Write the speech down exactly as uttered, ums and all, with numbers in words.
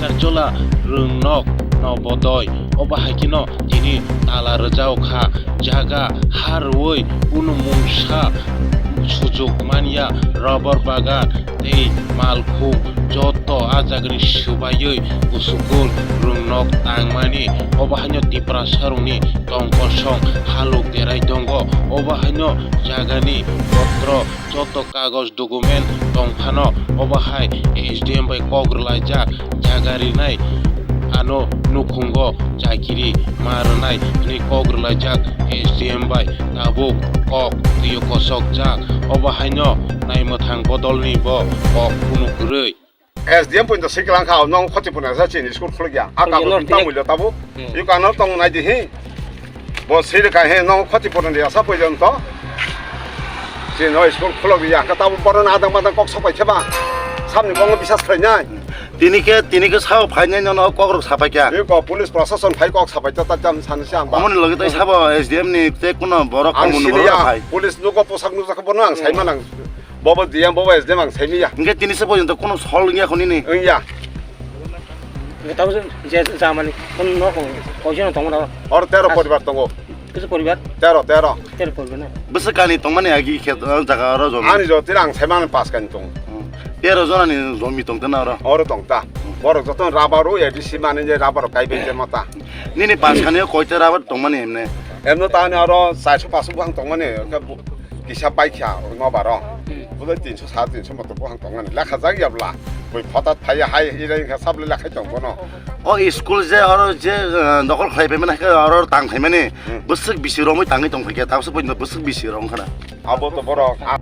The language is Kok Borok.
Agartala Rwngnok Nobodoi, obo hai kheno tini tala rwjak kha. Jaga ha rwui kunu mungsa sujuk manya, rubber bagan tei malkhung joto a jagani swbaiwi school rwngnok tangmani. Obo haino Tiprasarokni tong kosong halok derai tongo. Obo haino jagani potro joto kagoj document tong phano obo hai S D M bai kok rwlaijak, jaga rinai ano nukhungo chakiri ma rwnai hwnwi kok rwlaijak S D M bai. Tabuk kok twiwi kosokjak, obo haino naimwthang bodolni bo kok kunu kwrwi. S D M poito siklang kha, nong khoti phunasa chini school khulukya. A Khulukya, kabu no, tamui lo tabuk. Hmm. Yu kano tong nai di hi. Bo siri ka he nong khoti phunani asa poito to. Chini no school khulukya. Ka tabuk bono adang badang kok sopai kheba. Samni bongo bisas khlainai. Tini khe, tini khe sao phainai nono kok rok sapai kya. Yu ko police prosason phai kok sapai ta ta jam san siang ba. Omoni logi tai sabo S D M ni te kuno borok ang komuni sini borok ya. Phai. Police nugo posak nujak bono ang sai manang. Bobo D M, bobo S D M ang saimiya. Hingke tini se porjonto kono sol wngya khoni ni. Wngya. Tamo je jamani kono no ko kono tongmo na. Or tero poribar tongo. Kisa poribar? Tero, tero. Tero poribar na. Bwswk kani tongmani agi khe jaga oro jomi. Ani jo tira ang saimani pas kani tongo. Hmm. Tero jona ni jomi tongtana oro. Oro tongta. Borok joto rubber o A D C mani je rubber kai bai je mata. Nini pas kani koita rubber tongmani emne. Emno tani oro chairso paso buphang tongmani. Kisa paikha nobaro. Hmm. Bwlai tinso, sare tinso motor buphang tongmani. Lekha jak ya bwla. Bui photat phaiya hai ira wngkha sabli lekhai tong bono. O school je oro je, eh, dokol khlai phaimani hai khe oro tang phaimani. Hmm. Bwswk bisi romwi tangwi tong phaikha, tabukso poito bwswk bisi rong khana. Abo to borok, a,